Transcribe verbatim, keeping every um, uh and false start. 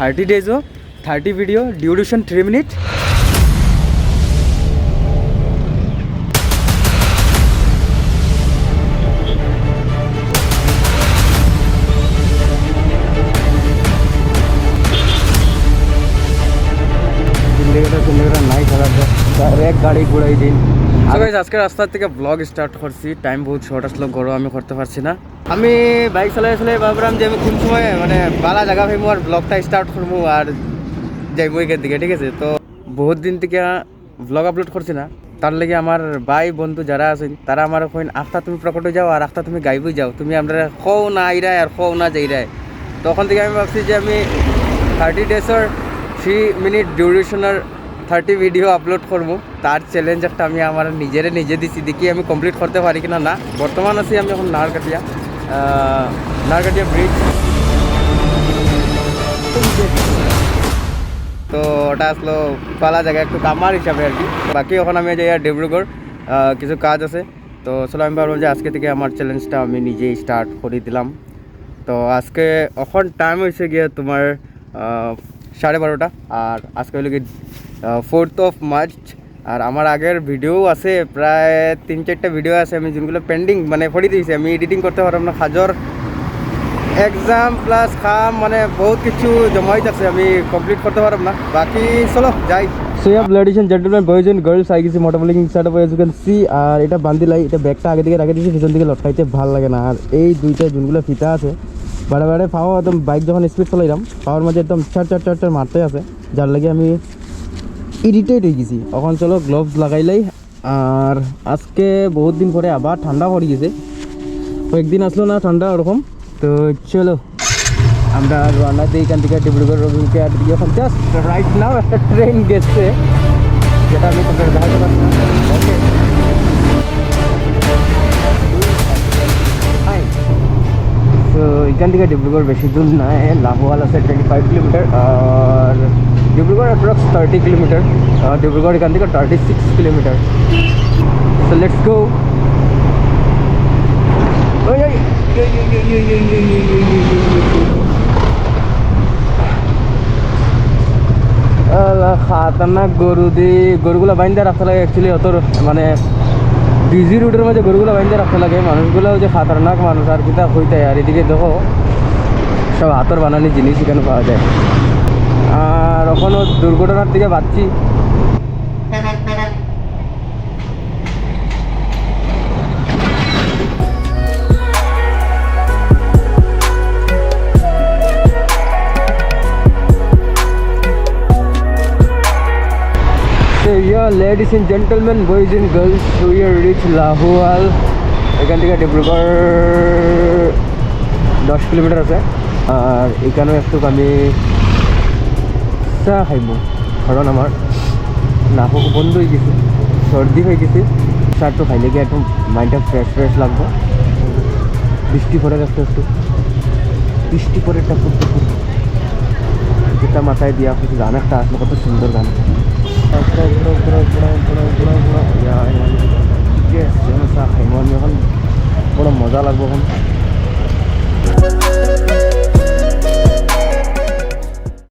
থার্টি ডেজও, thirty video, duration three minute. জিন্দেগিটা, জিন্দেগিটা নাই খেলার, ডাইরেক্ট গাড়ি ঘুরাই দিন। So guys, আজকে রাস্তা থেকে ব্লগ স্টার্ট করছি, টাইম বহুত শর্ট আসলো, গরম আমি করতে পারছি না। আমি বাইক চালাই চালাই ভাবলাম যে আমি কোন সময় মানে ভালা জাগা পাইমু আর ব্লগটা স্টার্ট করমু আর যাইমু এখান থেকে, ঠিক আছে? তো বহুত দিন থেকে ব্লগ আপলোড করছি না, তার লাগি আমার ভাই বন্ধু যারা আছইন তারা আমারে কইন, "আখতা তুমি প্রকট অই যাও আর আখতা তুমি গাইব অই যাও, তুমি আমরারে কও না আইরায় আর কও না যাইরায়।" তখন থেকে আমি ভাবছি যে আমি থার্টি ডেজর থ্রি মিনিট ডিউরেশনর থার্টি ভিডিও আপলোড করমু। তার চ্যালেঞ্জ একটা আমি আমার নিজেরে নিজে দিছি, দেখি আমি কমপ্লিট করতে পারি কিনা। না, বর্তমান আছি আমি এখন নারকাটিয়া, আহ, নারকাটিয়া ব্রিজ। তো ওটা আসলো ভালা জাগা একটু কামার হিসাবে আর কি। বাকি এখন আমি যাই আর ডিব্রুগড়, আহ, কিছু কাজ আছে। তো চলো, আমি ভাবলাম যে আজকে থেকে আমার চ্যালেঞ্জটা আমি নিজেই স্টার্ট করে দিলাম। তো আজকে এখন টাইম হয়েছে গিয়ে তোমার, আহ, সাড়ে বারোটা, আর আজকে হইলো কি, আহ, ফোর্থ অফ মার্চ। আর আমার আগের ভিডিও আছে, প্রায় তিন চারটা ভিডিও আছে আমি যেগুলো পেন্ডিং মানে পড়ি দিয়েছি, আমি এডিটিং করতে পারলাম না, কাজর এক্সাম প্লাস কাম মানে বহুত কিছু জমা হয়ে থাকছে, আমি কমপ্লিট করতে পারলাম না। বাকি চলো যাই। So yeah, ladies and gentlemen, boys and girls, I গেছি মোটামুটি set up, as you can see। আর এটা বান্দিলাই, এটা ব্যাগটা আগে দিকে রাখি দিয়েছি, পিছন দিকে লটকাইতে ভালো লাগে না। আর এই দুইটা যেগুলো ফিতা আছে, বারে বারে পাও একদম, বাইক যখন স্পিড চালাইলাম, পাওর মাঝে একদম চার চার চার চার মারতে আছে, যার লাগি আমি ইরিটেট হয়ে গেছি। এখন চলো গ্লোভস লাগাইলাই। আর আজকে বহুত দিন পরে আবার ঠান্ডা পড়ে গেছে, কয়েকদিন আসলো না ঠান্ডা ওরকম। তো চলো, আমরা রওনা দিই এখান থেকে ডিব্রুগড় অভিমুখে। আর দিকে এখন জাস্ট রাইট নাও একটা ট্রেন গেছে, যেটা আমি তোমাদের দেখাতে পারছি না। ওকে, হাই। তো এখান থেকে ডিব্রুগড় বেশি দূর নয়, লাহোয়াল আছে টোয়েন্টি ফাইভ কিলোমিটার, আর ডিব্রুগড় অ্যাপ্রক্স থার্টি কিলোমিটার, আর ডিব্রুগড় এখান থেকে thirty six kilometre. So let's go. ওই, ওই। আলা, খাতারনাক গরু দি, গরুগুলা বাইন্ধা রাখতে লাগে অ্যাকচুয়ালি। অত মানে বিজি রোডের মাঝে গরুগুলা বাইন্ধা রাখতে লাগে। মানুষগুলা ওই যে খাতারনাক মানুষ, আর কিতা কইতায়। আর এদিকে দেখো, সব হাতর বানানি জিনিস এখানে পাওয়া যায়। আর এখনো দুর্ঘটনার দিকে বাঁচছি। So yeah, ladies and gentlemen, boys and girls, we are reach লাহোয়াল। এখান থেকে ডিব্রুগড় দশ কিলোমিটার আছে। আর এখানেও একটু আমি চা খাইমু, কারণ আমার নাক বন্ধ হয়ে গেছে, সর্দি হয়ে গেছে। চা তো খাইলে কি একদম মাইন্ডটা ফ্রেশ ফ্রেশ লাগবো। বৃষ্টি পড়ে একটু একটু, বৃষ্টি পড়ে টুপুর টুপুর। যেটা মাথায় দিয়া কিছু গান একটা আসলো, কত সুন্দর গান। ইয়া, ইয়া, ইয়া। Yes, যেন চা খাইমু আমি এখন, বড় মজা লাগবো এখন।